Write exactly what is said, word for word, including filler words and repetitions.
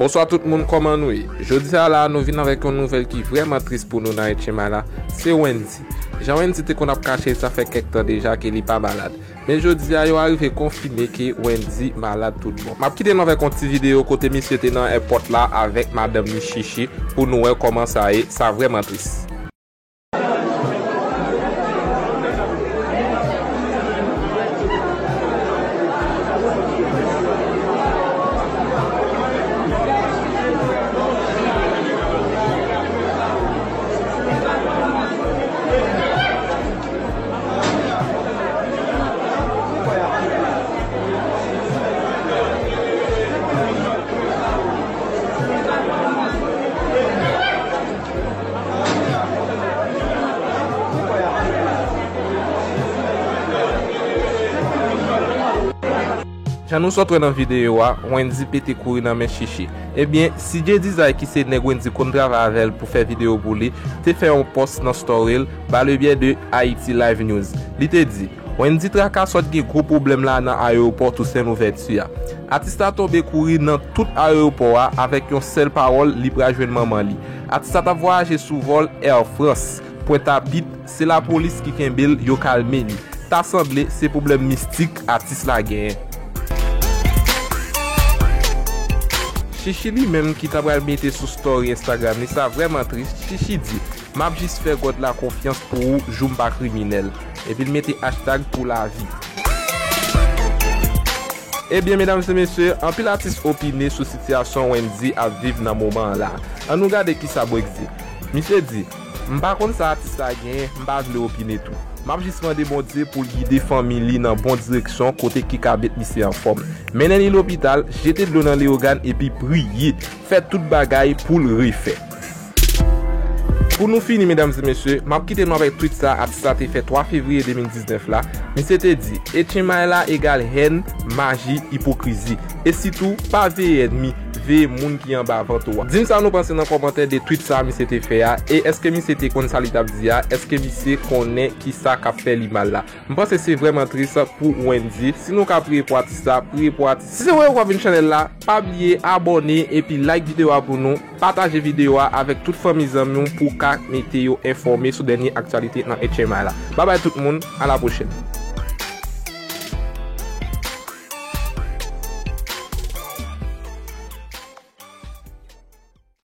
Bonswa tout moun, kòman nou ye? Jodi a la, nou vin avèk yon nouvèl ki vrèman tris pou nou nan H M I la, se Wendy. Jan Wendy te konn ap kache l, sa fè kèk tan deja ke li pa malad. Men jodi a, yo arive konfime ke Wendy malad tout bon. M ap kite nou avèk yon ti videyo kote misye te nan èpòt la avèk madanm li Chichi pou nou wè kòman sa ye, sa vrèman tris. Jan nou sot wè nan videyo a, Wendy pete kouri nan men Chichi. Ebyen, C J Design ki se nèg Wendy konn travay avè l pou fè videyo pou li, te fè yon pòs nan story l, ba le byen de Haiti Live News. Li te di, Wendy Traka sot gen gwo pwoblèm la nan ayewopò Toussaint Louverture a. Atis la tonbe kouri nan tout ayewopò a avèk yon sèl pawòl, li pral jwenn manman li. Atis la t ap vwayaje sou vòl Air France. Pwentapit, se lapolis ki kenbe l, yo kalme li. Ta sanble se pwoblèm mistik atis la genyen. Chichi li menm ki ta pral mete sou story Instagram li, sa vrèman tris. Chichi di, "M ap jis fè God la konfyans pou ou, jou m pa kriminèl." Epi l mete hashtag pou lavi. Ebyen, medam e mesye, anpil atis opine sou sitiyasyon Wendy ap viv nan moman an la. Ann nou gade kisa Brix di. Misye di, "M pa konn sa atis la genyen, m pa vle opine tou. M ap jis mande Bondye pou l gide fanmi li nan bon direksyon kote ki ka met misye anfòm. Mennen li lopital, jete dlo nan Leyogàn epi priye. Fè tout bagay pou l refè." Pou nou fini, medam e mesye, m ap kite nou avèk tweet sa atis la te fè twa fevriye de mil diznèf la. Misye te di, "H M I la egal hèn, maji, ipokrizi. E sitou, pa veye ènmi, veye moun ki anba vant ou a." Di m sa nou panse nan kòmantè de tweet sa misye te fè a, e èske misye te konn sa li t ap di a? Èske misye konnen kisa k ap fè li mal la? M panse se vrèman tris pou Wendy. Si nou ka priye pou atis la, priye pou atis. Si se premye fwa w vin chanèl la, pa bliye abòne epi like videyo a pou nou, pataje videyo a avèk tout fanmi zanmi w pou w ka mete yo enfòme sou dènye aktyalite nan H M I la. Babay tout moun, a la pwochèn.